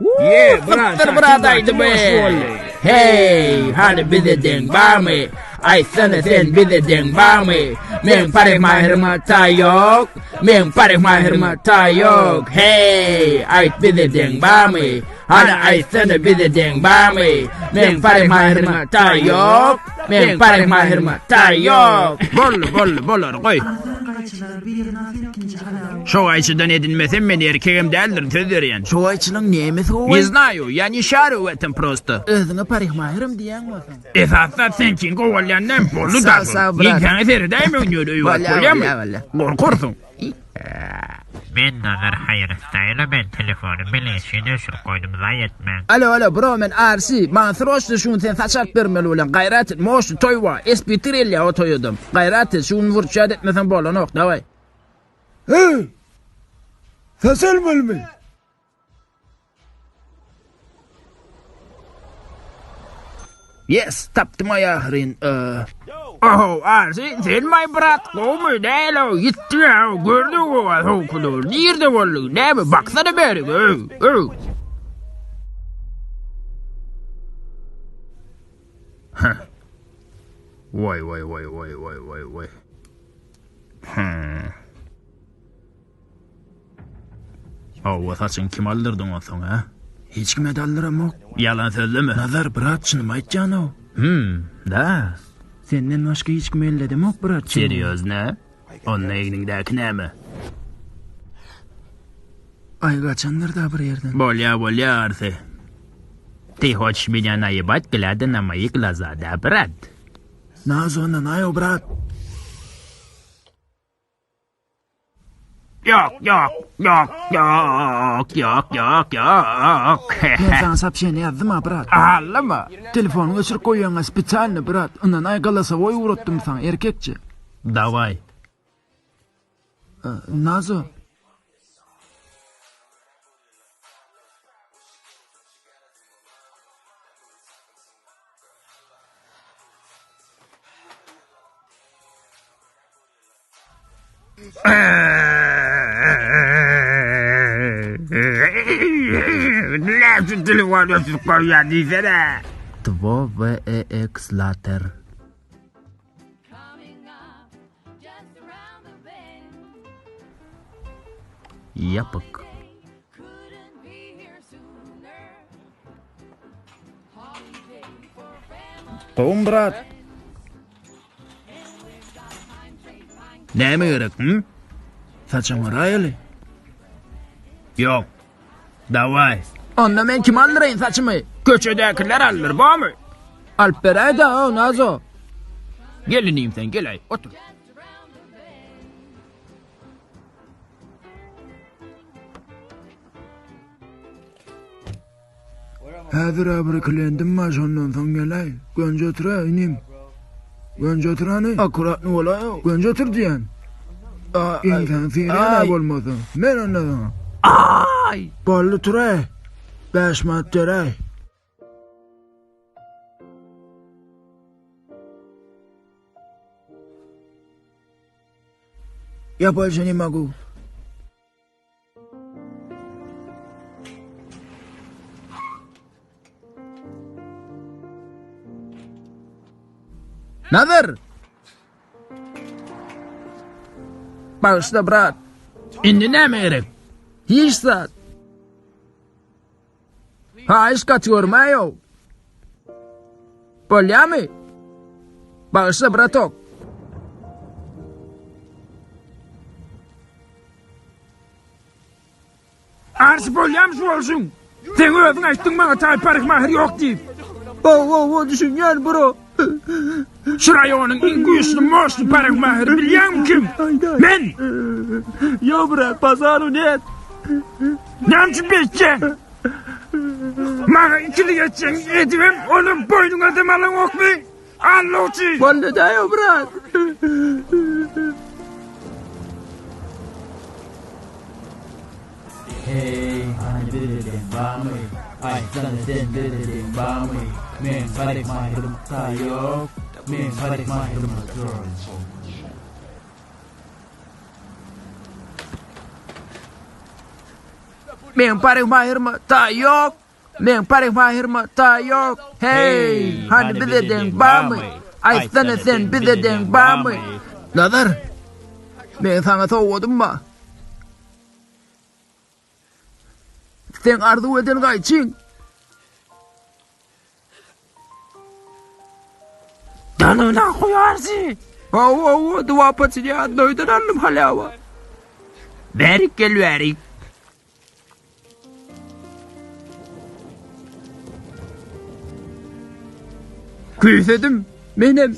Ye, brat, brat aýdymy. Hey, hany bize deň barmy? Aýtsana sen bize deň barmy? Men parikmaherime taý ýok. Men parikmaherime taý ýok. Hey, aýt bize deň barmy? Hany aýtsana bize deň barmy? Men parikmaherime taý ýok. Men parikmaherime taý ýok. Boldy, boldy, bolar, goý. Şo gaýçydan edinmesem men erkegem däldirin söz berýän. Şo gaýçynyň nemesi gowy? Ne znaýu, ýa ne şaryu w etem prosto. Özüňe parikmaherim diýýäň bolsaň. Esasy zat seňkini gowy alýan däl, boldy Sag, da. sag, brat. Ýeňsäňe seredäýmegin ýöne öýe baryp Bolýa, bolýamy? bolýa, bolýa. Gorkarsyň. Men Nazar Haýrystaýla men telefony bileşin öçürip goýdum zaý etmäň. Alo alo bro men Arsi maňa sroçno şu gün sen saç alyp bermeli bolýaň gaýrat et moşny toý bar SP tirelýä o toýadam gaýrat et şu gün wurçat etmeseň bolanok daway. Hey! Saç almalymy? Yes, tapdym aý ahyryn. Oho, Arsi, sen maý brat, gowmy, näle, ýitdi ýa, gördüň gowa soňkulygy, nirde bolduň, näme, baksana bärik, öw, öw. Heh. Waý, waý, waý, waý, waý, waý, waý. Heh. Hawa saçyňy kime aldyrdyň onsoň hä? Hiç kime-de aldyramok. Ýalan sözleme. Nazar brat çynymy aýtýanow. Hüm, da. Senden başga hiç kime elledemok brat çynymy. Serýozna? Onda egniňdäki näme? Aý gaçandyr-da bir ýerden. Bolýa bolýa Arsy. Ty hoçiş menýa naýebat glýada na moýi glaza da brat? Nazo nanaýow brat. Ýok, ýok, ýok, ýok, ýok, ýok, ýok. Men saňa soobşeniýe ýazdym-a, brat. Aldyma. Telefonyňy öçürip goýýaň-a spesialny, brat. Ynanaý, golosowoý ugratdym saňa, erkekçe. Dawaý. Nazo. Näçe telefon öçürip goýýar diýsene. Two V E X later. Ýapyk. Gowmy brat? Näme gerek, hü? Saçyňy yraýaly. Ýok. Dawaý. Onda men kime aldyraýyn saçymy? Köçedäkiler aldyr, bormy? Alyp beräý-dä, o, Nazo. Gel inim sen, geläý, otur. Häzir-ä bir klientim bar, şondan soň geläý. Gönje otur-a, inim. Gönje otur hany. Akkuratny bolaý-ow. Gönje otur diýýän. Ýeňsäňi syrýan-a bolmasa. Men onda saňa. Aý! Boldy tur-aý. Bäş manat beräý. Ýa bolşa ne mogu. Nazar! Bagyşla brat. Indi näme gerek? Hiç zat. Haýyş gaty görmäýow. Bolýamy? Bagyşla bratok. Arşy bolýamy şu bolşuň? Sen özüň aýtdyň maňa taý parikmaher ýok diýip. Hawa, hawa, düşünýän bro. Şu raýonyň iň güýçli, moşny parikmaheri bilýäňmi kim? Men! Ýok brat, bazaru net. Näme üçin beýtýäň? Maňa ikilik etjegiň edibem onam boýnuňa dem alaňokmy? Alla üçin! Boldy daýo brat. Heý, hany bize deň barmy? Aýtsana sen bize deň barmy? Meň parikmaherim taý ýok, meň parikmaherim ýok. Meň parikmaherime taý ýok. Meň parikmaherime taý ýok. Heý, hany bize deň barmy? Aýtsana sen bize deň barmy? Nazar, meň saňa sowgadym bar. Seň arzuw eden gaýçyň. Da nu nahuý Arzy. Hawa, hawa, dva poçilýadnoýdan aldym halýawa. Bärik gel bärik. Küýsedim, menem.